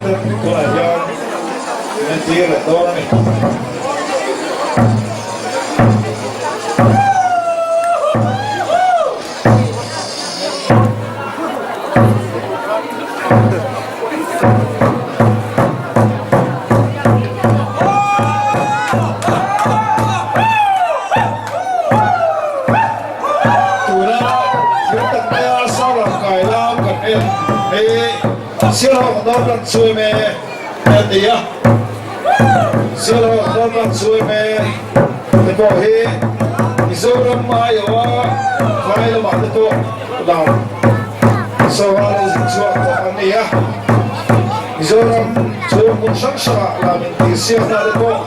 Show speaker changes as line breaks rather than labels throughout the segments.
Tunah hian min entir leh dawn a ni. Tuna thil tak maia Saurabh kai lam kan en hi Sialhawk Northern Suime a ni a. Sialhawk Northern Suime te pawh hi Mizoram aiawha phai lamah te pawh lam Saurabh lo zin chhuak tawh an ni a. Mizoram chhung hmun hrang hrangah lam intihsiakna te pawh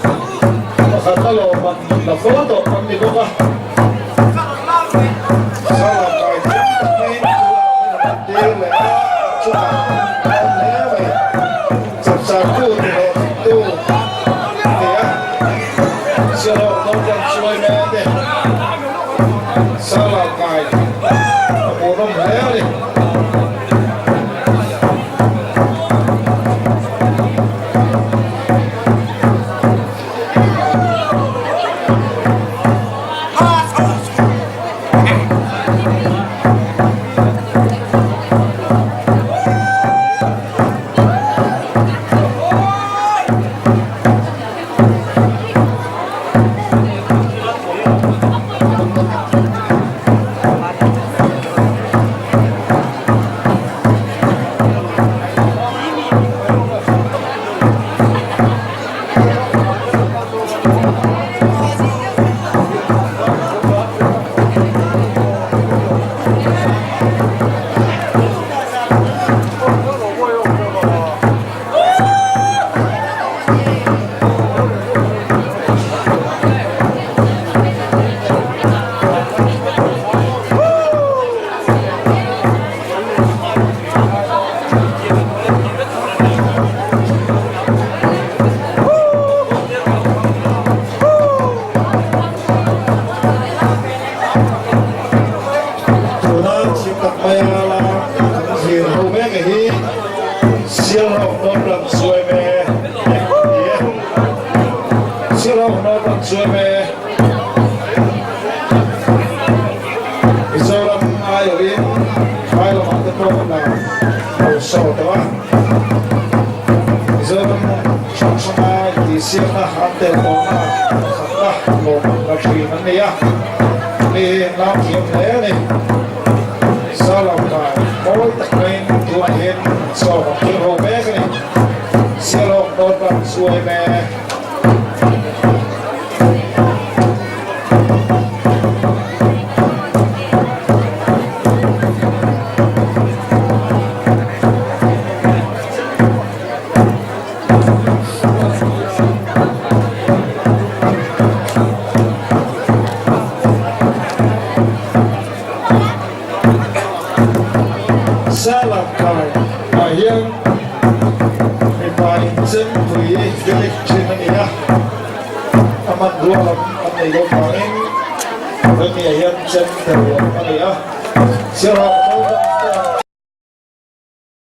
pakhatna lawmman la fo tawh an ni bawk a. Saurabh kai thiam tak maiin tunah hun a hman tir leh a, chutah a awm hle mai. Chapchar tu ti hlawhtling tu a ni a, Sialhawk Northern Suaime te Saurabh kai a hmuhnawm hle a ni. Tuna thim tak maia la kan zir ho mek a hi Sialhawk Northern Suaime ni e. Sialhawk Northern Suaime Mizoram aiawhin phai lamah te pawh la lo sawi tawh a. Mizoram hrang hranga intihsiakna an tel tawhna pakhatna lawmman la thin an ni a, mi lam thiam hle a ni. Salam kai mawi tak maiin tunah hian sawm an thil ho mek a ni. Sialhawk Northern Suaime. Salam kai ah hian mipa inchempui vek thin a ni a, a hmanrua lam an nei loh vangin Remi ah hian chem tel loh a ni a. Sialhawk.